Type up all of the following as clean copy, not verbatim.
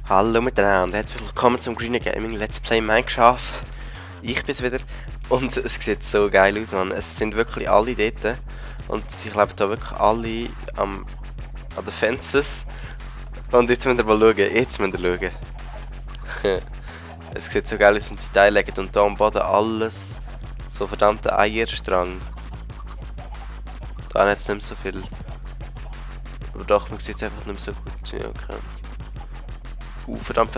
Hallo miteinander, herzlich willkommen zum Green Gaming Let's Play Minecraft. Ich bin's wieder und es sieht so geil aus, Mann. Es sind wirklich alle dort und ich glaube da wirklich alle an den Fences. Und jetzt müsst ihr mal schauen, Es sieht so geil aus, wenn sie Teile legen und da am Boden alles so verdammte Eierstrang. Da hat es nicht mehr so viel. Aber doch, man sieht es einfach nicht mehr so gut. Ja, okay. Verdammt.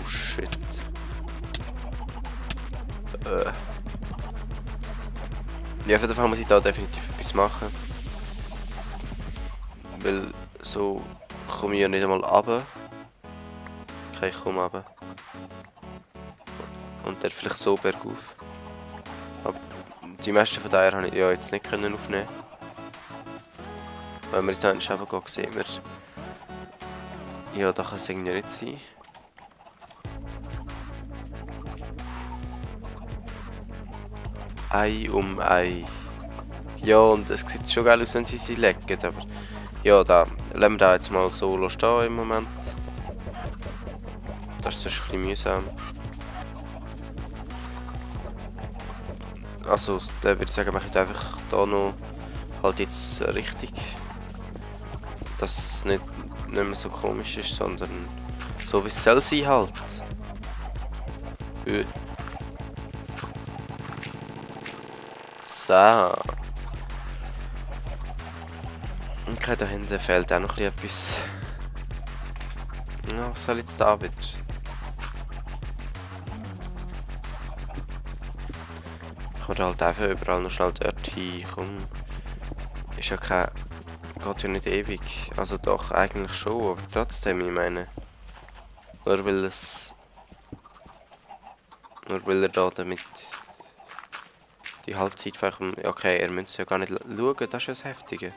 Shit. Ja, auf jeden Fall muss ich da definitiv etwas machen. Weil so komme ich ja nicht einmal runter. Okay, ich komme runter. Und dann vielleicht so bergauf. Aber die meisten von denen habe ich ja jetzt nicht können aufnehmen. Wenn wir jetzt eigentlich runtergehen, sehen wir... Ja, da kann es irgendwie nicht sein. Ei um Ei. Ja, und es sieht schon geil aus, wenn sie legen, aber... Ja, da lassen wir da jetzt mal so stehen im Moment. Das ist sonst ein bisschen mühsam. Also, dann würde ich sagen, mache ich einfach da noch halt jetzt richtig. Dass es nicht mehr so komisch ist, sondern so wie es soll sein halt. So. Okay, da hinten fehlt auch noch etwas. Ja, was soll ich jetzt da wieder? Ich kann halt einfach überall noch schnell dort hin. Komm. Ist ja kein... Geht ja nicht ewig. Also doch, eigentlich schon, aber trotzdem, ich meine. Nur weil er da damit die Halbzeit vielleicht... Okay, er müsste ja gar nicht schauen, das ist ja das Heftige.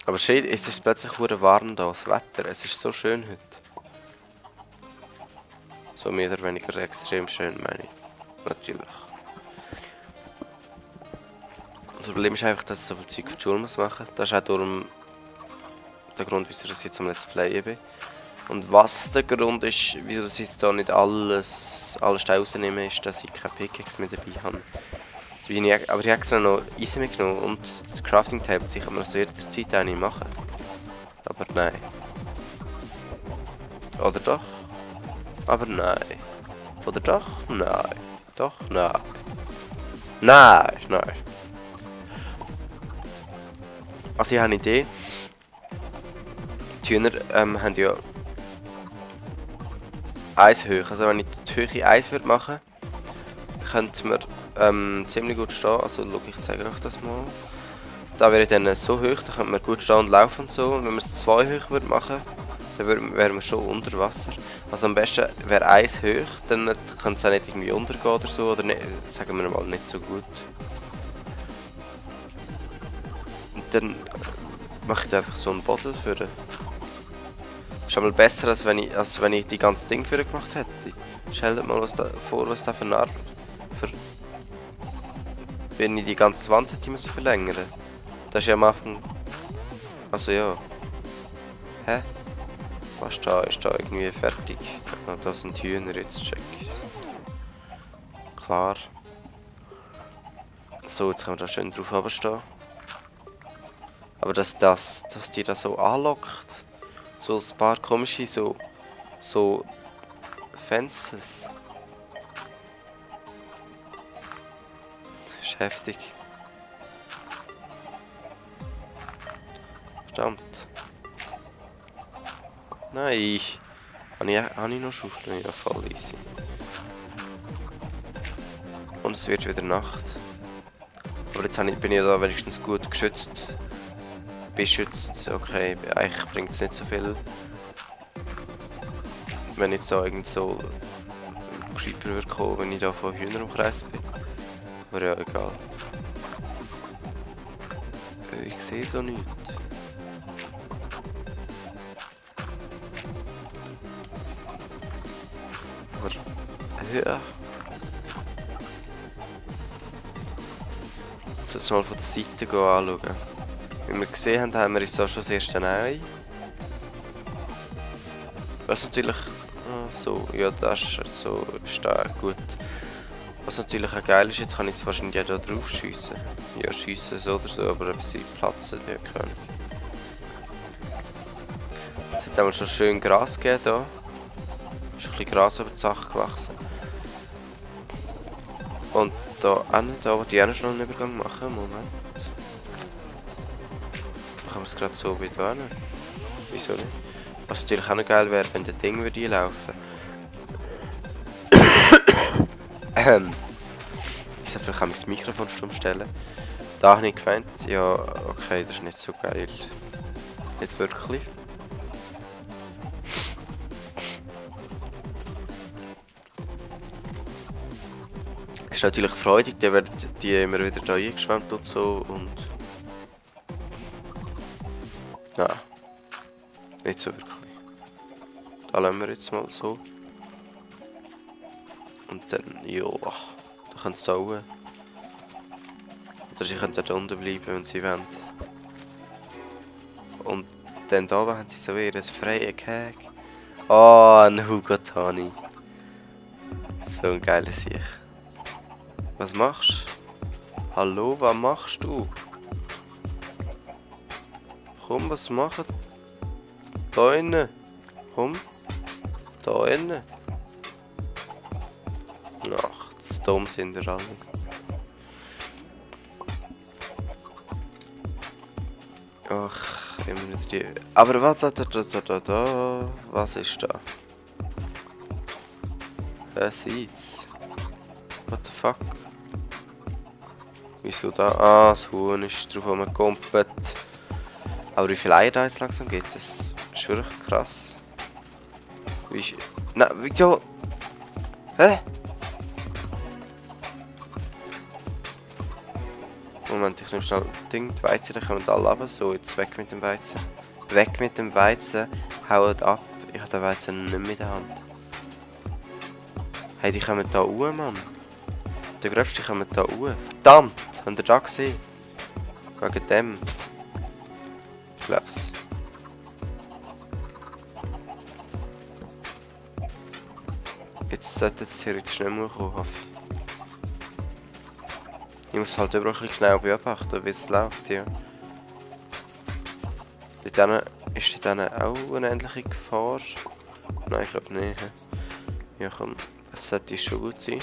Aber shit, es ist plötzlich sehr warm da, das Wetter, es ist so schön heute. So mehr oder weniger extrem schön, meine ich. Natürlich. Das Problem ist einfach, dass ich so viel Zeug für die Schule machen muss. Das ist auch darum der Grund, wieso ich jetzt am Let's Play bin. Und was der Grund ist, wieso ich jetzt da nicht alle Steine rausnehme, ist, dass ich keine Pickaxe mehr dabei habe. Aber ich habe extra noch Eisen mitgenommen und das Crafting Table, ich kann mir das jederzeit auch nicht machen. Aber nein. Oder doch? Aber nein. Oder doch? Nein. Doch? Nein. Nein. Also ich habe eine Idee. Die Hühner haben ja Eis hoch. Also wenn ich die Höhe Eis würde machen, könnte man ziemlich gut stehen. Also schau, ich zeige euch das mal. Da wäre dann so hoch, da könnte man gut stehen und laufen und so. Und wenn man es 2 hoch würde machen, dann wären wir schon unter Wasser. Also am besten wäre Eis hoch, dann könnte es auch nicht irgendwie untergehen oder so. Oder nicht, sagen wir mal nicht so gut. Und dann mache ich einfach so einen Boden für. Das ist einmal besser, als wenn ich die ganze Ding für gemacht hätte. Stellt mal vor, was da für eine Art. Wenn ich die ganze Wand hätte müssen verlängern. Das ist ja am Anfang. Also ja. Hä? Was da? Ist da irgendwie fertig? Oh, das sind Hühner, jetzt check ich's. Klar. So, jetzt können wir da schön drauf runterstehen. Aber dass die da so anlockt. So ein paar komische so Fences. Das ist heftig. Verdammt. Nein. Habe ich noch Schaufeln? Ja, voll easy. Und es wird wieder Nacht. Aber jetzt bin ich da wenigstens gut geschützt. Beschützt, okay, eigentlich bringt es nicht so viel. Wenn jetzt da irgend so ein Creeper wird kommen, wenn ich da von Hühnern umkreist bin. Aber ja, egal. Ich sehe so nichts. Aber ja. Jetzt soll es mal von der Seite anschauen. Wie wir gesehen haben, haben wir uns da schon das erste Ei. Was natürlich... so, ja, das ist so stark gut. Was natürlich auch geil ist, jetzt kann ich es wahrscheinlich auch da drauf schiessen. Ja, schiessen so oder so, aber ob sie platzen, die können. Es hat einmal schon schön Gras gegeben da. Ist ein bisschen Gras über die Sache gewachsen. Und da wollte ich auch noch schnell einen Übergang machen. Moment. Machen wir es gerade so wie da hin. Wieso nicht? Was natürlich auch noch geil wäre, wenn das Ding würde einlaufen. Ich sollte vielleicht auch das Mikrofon stumm stellen. Da habe ich gemeint, ja, okay, das ist nicht so geil. Jetzt wirklich. Ist natürlich freudig, die werden die immer wieder da eingeschwemmt und so und... Nein. Nicht so wirklich. Da lassen wir jetzt mal so. Und dann, ja, da können sie da oben. Oder sie können da unten bleiben, wenn sie wollen. Und dann da oben haben sie so wieder ein freies Gehege. Oh, ein Hugo Tani. So ein geiler Sieg. Was machst du? Hallo, was machst du? Komm, was machen? Da innen. Komm. Da innen. Ach, das dumm sind wir alle. Ach, immer wieder die... Aber was da? Was ist da? Wer sieht's? What the fuck? Wieso da? Ah, das Huhn ist drauf rumgekumpelt. Aber wie viel Eier da jetzt langsam geht, das ist wirklich krass. Wie ist... Nein, wieso? Hä? Moment, ich nehme schnell Ding, die Weizen, dann kommen alle runter. So, jetzt weg mit dem Weizen. Weg mit dem Weizen, haut ab. Ich habe den Weizen nicht mehr in der Hand. Hey, die kommen da hoch, Mann. Der Gröbste kommen da hoch. Verdammt! Habt ihr da gesehen? Wegen dem. Ich glaub's. Jetzt sollte es theoretisch nicht mehr kommen, hoffe ich. Ich muss halt überall ein bisschen genau beobachten, wie es läuft, ja. Dort ist dort auch eine ähnliche Gefahr? Nein, ich glaube nicht. Ja komm, es sollte schon gut sein.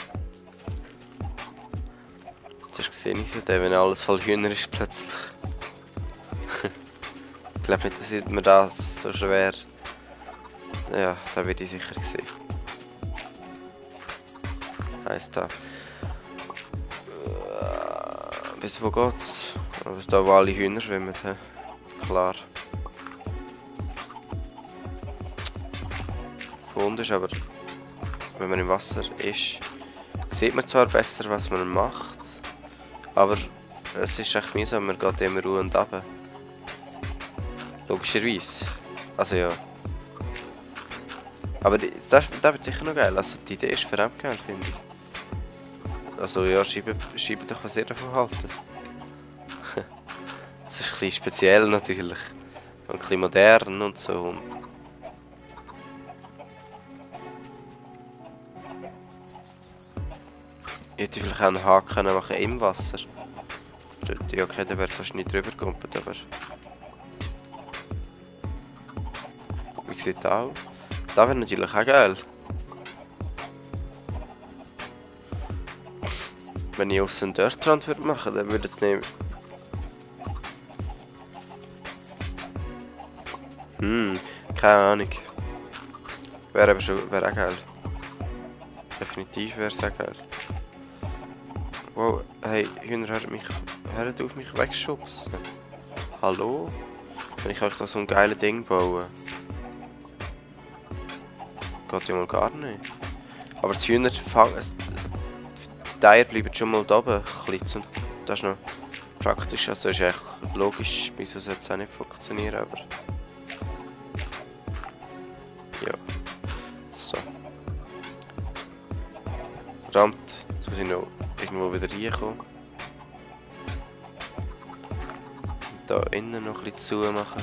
Zuerst sehe ich so, wenn alles voll Hühner ist plötzlich. Ich glaube nicht, dass mir das so schwer... Ja, da werde ich sicher sehen. Heisst da. Bis wo geht's? Bis da wo alle Hühner schwimmen, klar. Von ist aber, wenn man im Wasser ist, sieht man zwar besser, was man macht, aber es ist echt mühsam, man geht immer ruhig und runter. Logischerweise. Also ja. Aber das wird sicher noch geil, also die Idee ist verdammt geil, finde ich. Also ja, schreibt doch, was ihr davon haltet. Das ist ein bisschen speziell natürlich. Und ein bisschen modern und so. Ich hätte vielleicht auch einen Haken machen im Wasser. Ja, okay, der wäre fast nicht drüber gekommen, aber... Wie sieht das aus? Das wäre natürlich auch geil. Wenn ich aussen einen Dirtrand würde machen, dann würde es nicht... Keine Ahnung. Wäre aber schon... wäre auch geil. Definitiv wäre es auch geil. Wow, hey, Hühner, hört auf mich wegschubsen. Hallo? Wenn ich euch da so ein geiles Ding bauen? Geht ja mal gar nicht. Aber das Hühner fangen... Die Eier bleiben schon mal da oben klitzen. Das ist noch praktisch. Also ist echt logisch, wieso sollte es auch nicht funktionieren, aber... Ja. So. Verdammt, jetzt muss ich noch irgendwo wieder reinkommen. Da innen noch ein bisschen zumachen.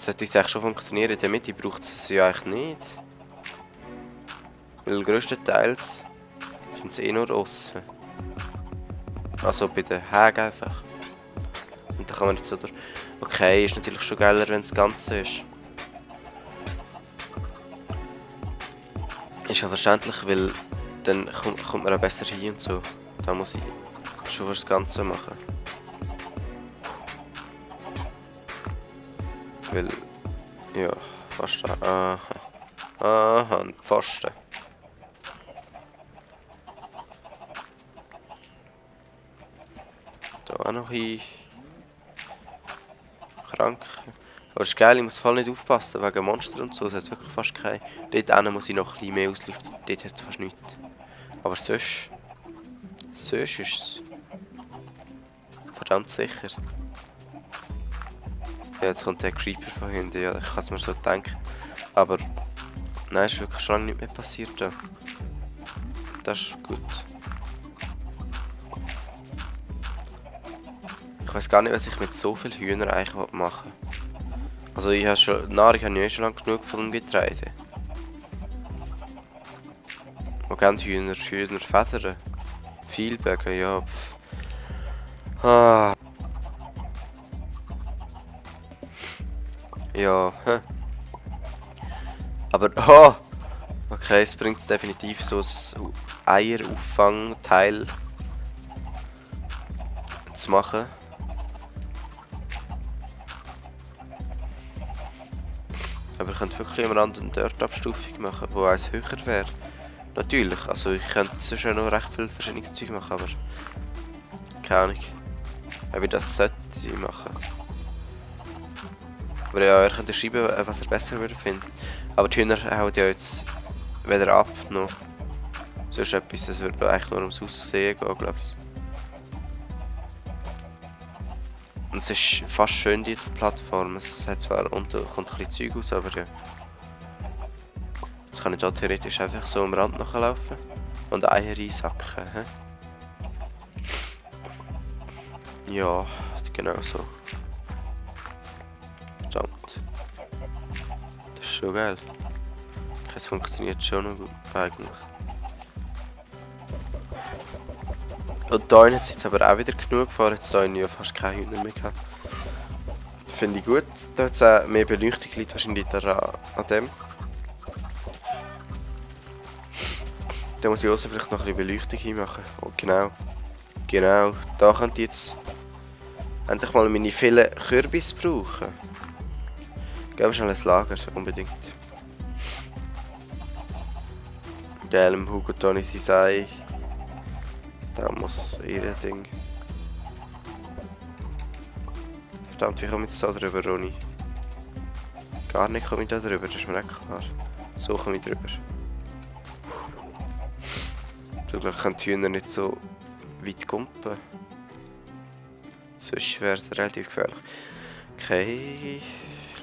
sollte es eigentlich schon funktionieren. In der Mitte braucht es ja eigentlich nicht. Weil größtenteils sind sie eh nur aussen. Also bei den Hägen einfach. Und dann kann man nicht so durch. Okay, ist natürlich schon geiler, wenn es das Ganze ist. Ist ja verständlich, weil dann kommt man auch besser hin und so. Da muss ich schon das Ganze machen. Weil, ja, fast da. Aha. Aha, ein Pfosten. Da auch noch hin. Krank. Aber es ist geil, ich muss voll nicht aufpassen wegen Monster und so. Es hat wirklich fast keine. Dort hinten muss ich noch ein bisschen mehr ausleuchten. Dort hat es fast nichts. Aber sonst. Sonst ist es. Verdammt sicher. Ja, jetzt kommt der Creeper von hinten. Ja, ich kann es mir so denken. Aber. Nein, ist wirklich schon lange nicht mehr passiert. Ja. Das ist gut. Ich weiß gar nicht, was ich mit so vielen Hühnern eigentlich machen will. Also ich habe schon, Nahrung habe ich eh schon lange genug von dem Getreide. Wo gehen Hühner? Hühner Federn? Vielbögen, ja. Ah. Ja, hä. Aber, oh! Okay, es bringt es definitiv so ein Eierauffanteil zu machen. Aber ich könnte wirklich am Rand eine Dirt-Abstufung machen, die eins höher wäre. Natürlich, also ich könnte sonst schon noch recht viel verschiedenes Zeug machen, aber keine Ahnung, ob ich das sollte machen. Aber ja, ihr könnt schreiben, was ihr besser würde finden. Aber die Hühner hauen ja jetzt weder ab noch sonst etwas, es würde eigentlich nur ums Aussehen gehen, glaube ich. Und es ist fast schön, die Plattform. Es hat zwar unten kommt ein bisschen Zeug raus, aber ja. Jetzt kann ich da theoretisch einfach so am Rand nachlaufen und Eier einsacken. He? Ja, genau so. Verdammt. Das ist schon geil. Es funktioniert schon noch gut, eigentlich. Und da hat es jetzt aber auch wieder genug gefahren. Jetzt habe ich ja fast keine Hühner mehr gehabt. Finde ich gut. Da hat es auch mehr Beleuchtung, liegt wahrscheinlich daran, an dem. Da muss ich aussen vielleicht noch ein bisschen Beleuchtung hinmachen. Oh, genau. Genau. Da könnte ich jetzt endlich mal meine vielen Kürbisse brauchen. Gehen wir schnell ins Lager, unbedingt. Geil, im Hugo Tony sein. Da muss ihr Ding. Verdammt, wie komme ich jetzt da drüber, Ronny? Gar nicht komme ich da drüber, das ist mir echt klar. So komme ich drüber. Zum Glück können die Hühner nicht so weit kumpen. Sonst wäre es relativ gefährlich. Okay,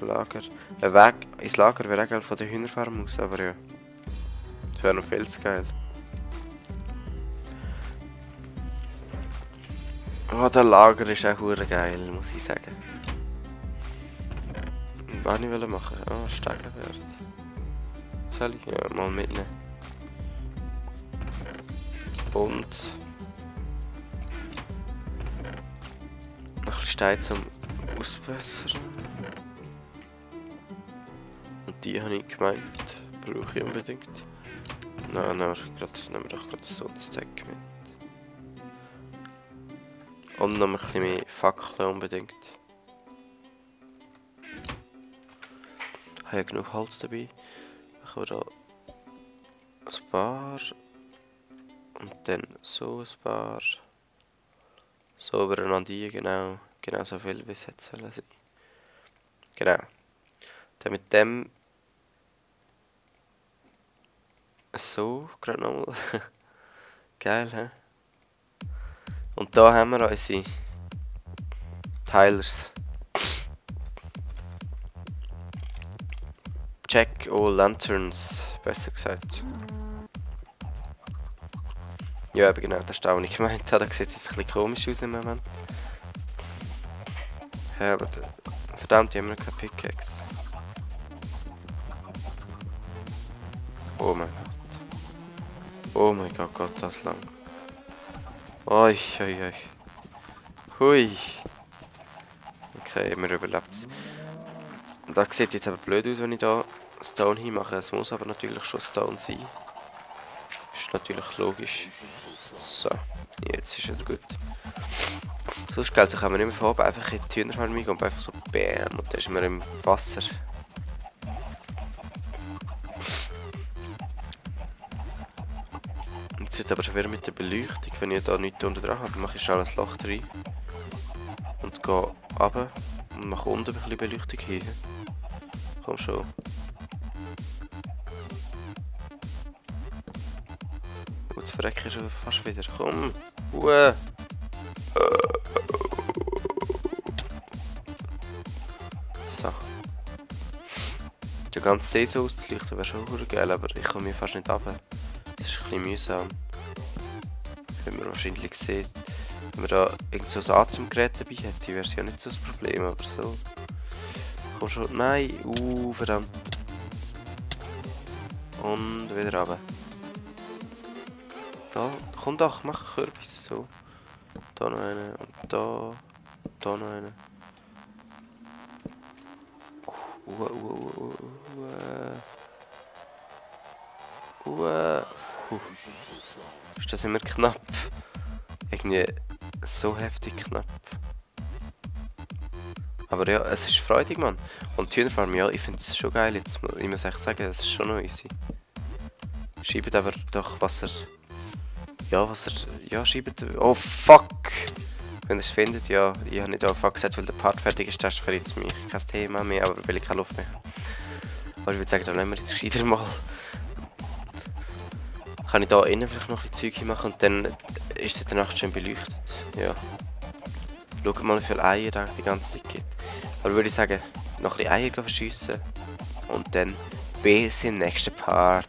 Lager. Ein Weg ins Lager wäre auch geil von der Hühnerfarm aus, aber ja. Das wäre noch viel zu geil. Oh, der Lager ist auch hure geil, muss ich sagen. Was wollte ich machen? Oh, Stegenwert. Soll ich? Ja, mal mitnehmen. Und noch ein bisschen Stein zum Ausbessern. Und die habe ich gemeint, brauche ich unbedingt. Nein, nehmen wir doch gerade so das Zeug mit. Und noch ein bisschen mehr Fackeln unbedingt. Ich habe ja genug Holz dabei. Ich habe da ein paar. Und dann so ein paar. So übereinander, genau. Genau so viel, wie es jetzt sein soll. Genau. Dann mit dem. So, gerade nochmal. Geil, hä? Und da haben wir unsere Tilers. Check all lanterns, besser gesagt. Ja, aber genau, das ist auch, was ich gemeint habe. Da sieht es jetzt ein bisschen komisch aus im Moment. Ja, aber Verdammt, die haben noch keine Pickaxe. Oh mein Gott. Oh mein Gott, Gott, das lang. Oi, oi, oi. Hui. Okay, wir überlebt es. Und das sieht jetzt aber blöd aus, wenn ich da Stone hinmache. Es muss aber natürlich schon Stone sein. Ist natürlich logisch. So, jetzt ist wieder gut. Sonst stellt sich man immer von oben einfach in die Hühnerfarm und einfach so BÄM und dann ist man im Wasser. Jetzt wird es aber schon wieder mit der Beleuchtung. Wenn ich da nichts unten dran habe, dann mache ich schnell ein Loch rein. Und gehe runter und mache unten ein bisschen Beleuchtung hin. Komm schon. Oh, jetzt verrecke ich schon fast wieder. Komm! So. Die ganze See so auszuleuchten wäre schon geil, aber ich komme hier fast nicht runter. Das ist ein bisschen mühsam. Wie man wahrscheinlich sieht. Wenn man da irgend so ein Atemgerät dabei hätte, wäre es ja nicht so das Problem, aber so. Komm schon. Nein! Verdammt. Und wieder runter. Da, komm doch, mach Kürbis. So. Da noch eine und da. Da noch eine. Ist das immer knapp? Irgendwie so heftig knapp. Aber ja, es ist freudig, Mann. Und die Hühnerfarm, ja, ich finde es schon geil jetzt. Ich muss echt sagen, es ist schon noch easy. Schreibt aber doch, was er... Ja, was er... Ja, schreibt... Oh, fuck! Wenn ihr es findet, ja, ich habe nicht auf fuck gesagt, weil der Part fertig ist, das ist für jetzt mich kein Thema mehr, aber weil ich keine Luft mehr habe. Aber ich würde sagen, dann nehmen wir jetzt gescheiter mal. Kann ich da innen vielleicht noch ein bisschen Zeug machen und dann ist es in der Nacht schön beleuchtet. Ja. Schaut mal, wie viele Eier da die ganze Zeit gibt. Aber würde ich sagen, noch ein bisschen Eier verschiessen und dann bis im nächsten Part.